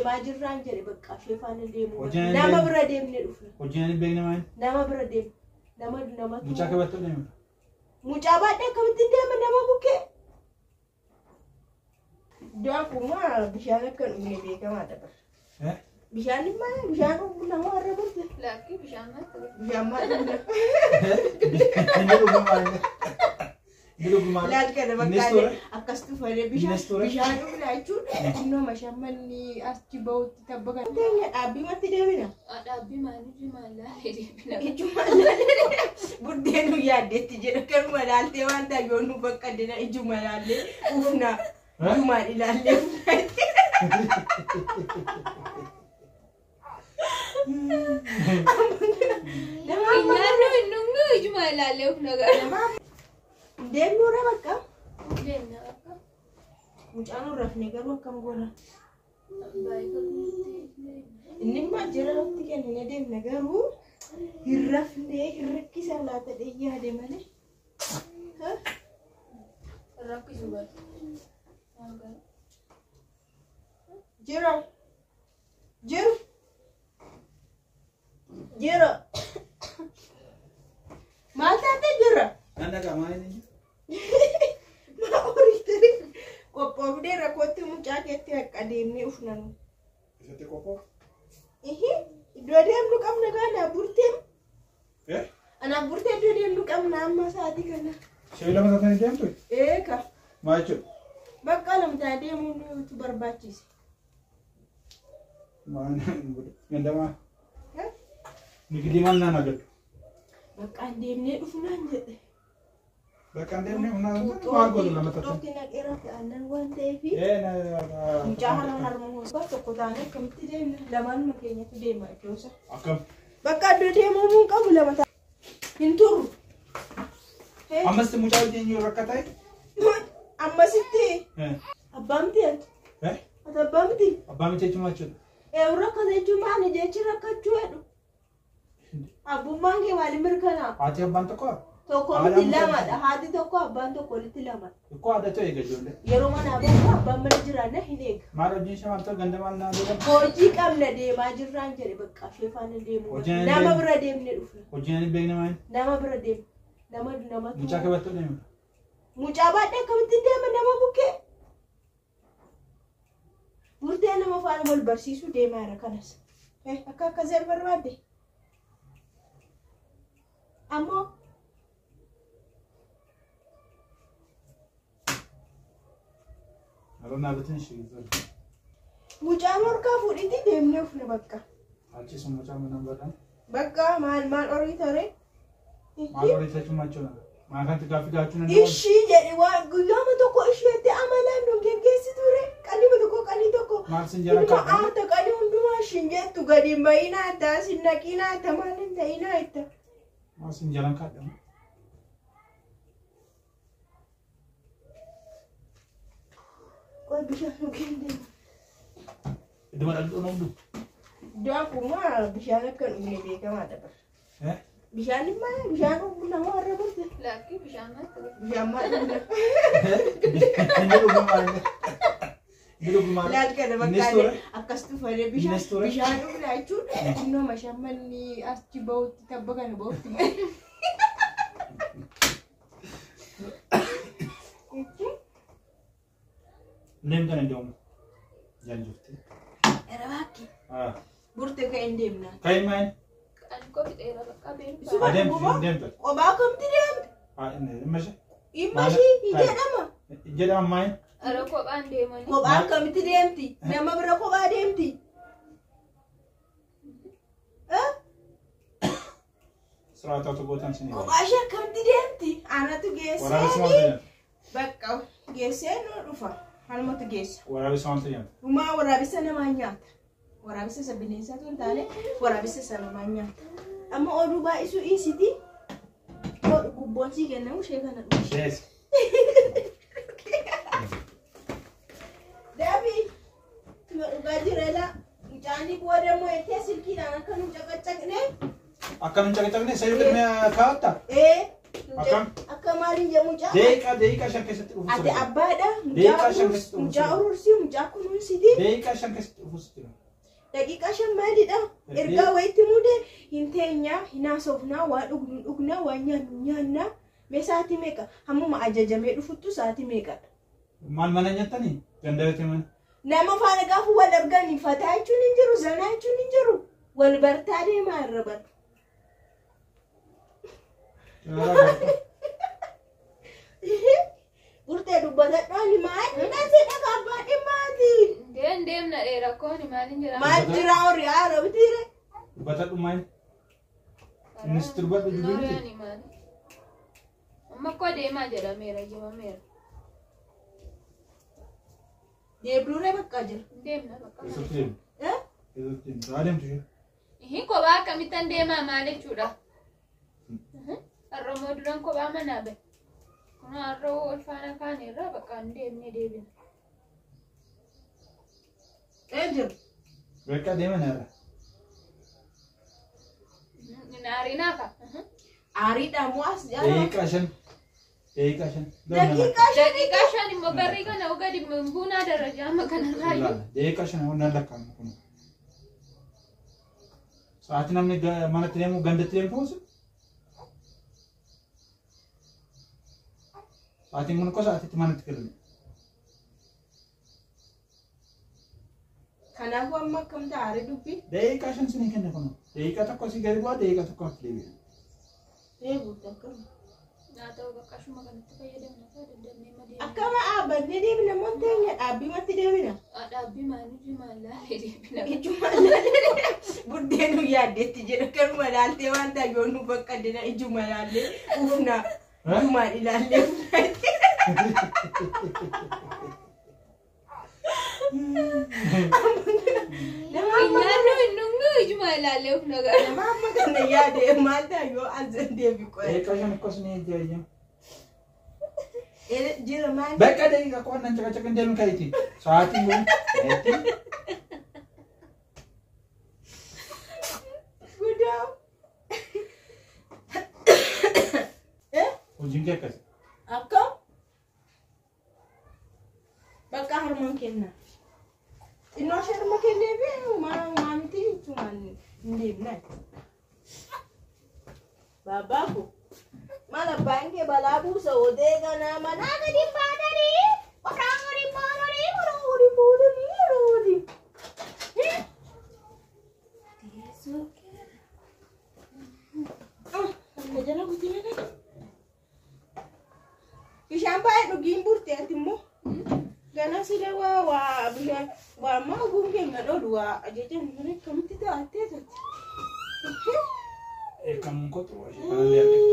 deemaa jirraan jedhe bakka ishee faana deemuu. Nama bira deemnee dhufna. Hojii ani beekne maal? Nama bira deemne. Nama namatu. Mucaa qabattoo deema. Mucaa baadhee akkamitti deema nama bukkee? Daakuma bishaan akka hin dhugne beekamaadha bara. Bishaan maal bishaan dhugu nama warra burte. Laakkii bishaan maal ta'e? Bishaan maal dhugna? Inni dhugu maal? Inni dhugu maal? Laal kana Innis bakka ture? akkas tufalee bishaan Innis ture? bishaan dhugna jechuun xinnoo mashammanni achi bahutti tabba kana. Teenya dhaabbii matti deemina. Dhaabbii maaliif maal laalee deebina? Ijuma laalee buddeen nu yaaddeetti jedha kanuma laaltee waan ta'eef yoo nu bakka dina ijuma laallee ufna. Ijumaan ilaallee ufna. Nama Hin nyaannu hin dhugnu ijuma ilaallee of nagara. Deemnuura bakka. Deemna bakka. Mucaan hin rafne garuu akkam goona? Baay'ee qabnutti. Inni immoo jira nutti kennine deemna garuu hin rafne hin rakkisaa laata dhee yaade malee. Rakkisu bara. Jira. Jiru. Jira. Maal taate jira? Nan dhagaa maal inni? Maa horii ta'e qophoofnee rakkootti mucaa keetti akka deemnee ufnanu. Isatti qophoo? Ihi iddoo deemnu qabna gaa burteem. Eh? Anaaf burtee iddoo deemnu qabna amma sa'aatii kana. Ishee lama taatanii deemtu? Eeka. Maal jechuudha? Bakka lamtaa deemuu nuti barbaachise. Maal gandamaa? Eh? Nigidii maal naan agartu? Bakka deemnee dhufnaan jedhe. Bakka deemnee humnaan maal godhu lama taatanii? Xuuxxootti naqeera aannan waan ta'eef Eh na mucaa harma harma hoosifaa tokko taanee akkamitti deemna? Lamaanuma keenyatu deema iddoosa. Akkam? Bakka iddoo deemamuu hin qabu lama ta'a. Hin turru. Ammas mucaa wajjin yoo rakka ta'e? Ammasitti Eh. abbaa miti ati. Eh? Ati abbaa miti. Abbaa miti jechuun maal jechuudha? Ee rakkate jechuun maali jechi rakkachuu jedhu. Abbummaan kee maaliin mirkanaa'a? Haati abbaan tokko? Tokko Haadha miti mucaa lamadha. Haati tokko abbaan tokko walitti lamadha. Ikkoo aadaa ta'e eega ijoollee. Yeroo manaa bahu abbaan mana jiraanna hin eega. Maal hojiin ishee maal ta'e ganda maal naa godhan? Hojii qabna deemaa jirraan jedhe bakka ishee faana deemuu. Hojii ani Nama beekne. bira deemnee dhufna. Hojii ani beekne maal? Nama bira deemne. Nama namatu. Mucaa qabattoo deema. Mucaa baadhee akkamitti deema nama bukkee? Burtee nama faana wal barsiisuu deemaa jira kanas. Akka akkasii barbaadde. Ammoo Yeroo dhaabbatin ishee gidduu. Mucaan harkaa fuudhitti deemnee ufne bakka. Achi sun mucaa mana godhan. Bakka maal maal horii taree? Maal horii jechuun maal jechuudha? Maal kanatti gaaffii gaafachuu danda'u? Ishii jedhe waan guyyaama tokko isheetti amalaan nu geggeessi ture. Qalima tokko qalii tokko. Maal sin jala Ilma kaa'u? aarta qalii hundumaa ishiin jettu gadi hin bayinaa itti asin naqinaa itti maal hin ta'inaa itti. Maal sin jalan kaadhamu? Qoy bishaan dhugeen deema. Idduma dhaltuu na hundi. Daakuma bishaan akka hin dhugne beekamaadha bara. Eh? Bishaan maal bishaan dhugu nama warra burte. Laakkii bishaan maal ta'e? Bishaan maal dhugna? Inni dhugu maal? Inni dhugu maal? Laal kana Innis bakka ture? akkas tufalee bishaan Innis ture? bishaan dhugna jechuun xinnoo mashammanni achi bahutti tabba kana bahutti malee. Deemtan iddoo jaan jirti. Era baakki Ah. burte ka'een deemnaa. Ka'i maal? Ani kofi dheeraa bakka beenu. Suma Adeemtu dhuguma deemtan. kophaa kamti deemte? Ah inni dhimma ishee. Dhimma ishii hin jedhama. Jedhama maal? Ara kophaan deemanii. Kophaa akkamitti deemti? Nama bira kophaa deemti? Eh? Siraataa tokko sin Kophaa ishee akkamitti deemti? Anatu Waraabessi maal geessee jedhama? bakka geessee nu dhufa. Hanumatu geessa. Waraabessi maal jedhama? Dhumaa waraabessa namaa nyaata. Waraabessa isa bineensaatu hin taane waraabessa isa namaa nyaata. Amma oduu baay'isuu dhiisiti. Gubboon sii kennamu ishee kana dhufu. Ishees. Deebi dhugaa jira mucaan booda immoo ettee silkiidhaan akka nu caqacaqne Akka nu caqacaqne sayyuu qidmee kaa'atta? ee Akkam? akka Akka maaliin jedhu mucaa. Daqiiqaa 5 keessatti dhufu. Ati abbaadha. Daqiiqaa 5 keessatti dhufu. Mucaa urursii mucaa kunuunsiti. Daqiiqaa 5 keessatti dhufu jira. Daqiiqaa 5 maalidha? Ergaa wayitti muude hin teenyaa, hin haasofnaa, waa dhugnu dhugnaa, waa nyaannu nyaannaa. Mee sa'aatii meeqa? Hammuma ajajamee dhufuttu sa'aatii meeqadha? Maal mana nyaatanii? Ganda mana. Nama faana gaafa wal argan fataa jechuun hin jiru, zanaa jechuun hin jiru. Wal bartaa deemaa irra bara. Burtee dubbatadhaan maal dhasee dhagaa abbaa dhimmaati. Deem deemna dheeraa kooni maaliin jira? Maal jira horii haara bitiire? Dubbatadhu maal? Innis dubbadhu jiru miti. Nooriyaan maali? Amma koo deemaa jedhameera jedhameera. Deebduuree bakka jira. Deemna bakka. Eessatti deemu? Eessatti deemu? Haa deemtu ishee. Ihin kophaa akkamittan deemaa maal jechuudha? Har'a immoo duran kophaa manaa bahe. Kun har'a ol faana kaaneerra bakka hin deemnee deebina. Ee jiru. Bakka deeman irra. Aariinaa fa'a. Aariidhaan moo as jala? Daqiiqaa 5. Daqiiqaa 5. Daqiiqaa 5. Daqiiqaa 5 immoo barrii kana gadi buunaa darajaa amma kanarraa iyyuu. Daqiiqaa 5 honnaan lakkaa'amu kun. Sa'aatii namni manatti deemu gandatti deemu fuusu. Sa'aatiin kun koo sa'aatiitti manatti galu. Kanaafuu amma akkam ta'a aaree dubbii? Daqiiqaa 5 sinii kenna kun. Daqiiqaa 1 asii gadi bu'aa daqiiqaa 1 atti deebi'a. Ee guutuu akkam. Haa ta'u bakka ashuma kanatti fayyadamna fa'a daddannee ma deemna. Akkama dhaabbannee deebina moo teenya dhaabbii matti deebina? Dhaabbii maal nuti maal laalee deebina. Ijuma laalee buddeen nu yaaddeetti jedha kanuma laaltee waan ta'eef nu bakka dina ijuma laallee ufna ijumaan ilaallee ufna. Nama amma Nyaannu hin dhugnu ijuma ilaallee of nagaa. nama amma kana yaade maal ta'a yoo as deebi qo'e. Daqiiqaa 5 akkas ni ejja. Jira maal? Bakka daqiiqaa qo'annaan caqacaqan deemu ka'eeti. Sa'aatiin kun ka'eeti. Guddaa. Hojiin kee akkas. Akkam? Bakka harmaan kenna. Xinnoo ishee harma kennee fi maa miti jechuun hin deemna. Baabaaku maal abbaan kee balaa buusa otee kanaa manaa gadi hin baatanii qoraa gadi hin baatanii qoraa gadi hin baatanii qoraa gadi. Akka jala guddina kana. Bishaan baay'ee dhugiin burte ati immoo. Gana sila waa waa bishaan waa ammaa oguun keenya dhoolu waa ajajan kun akkamitti taatee taate. Eekamuun koo xuruu ishee kanallee argate.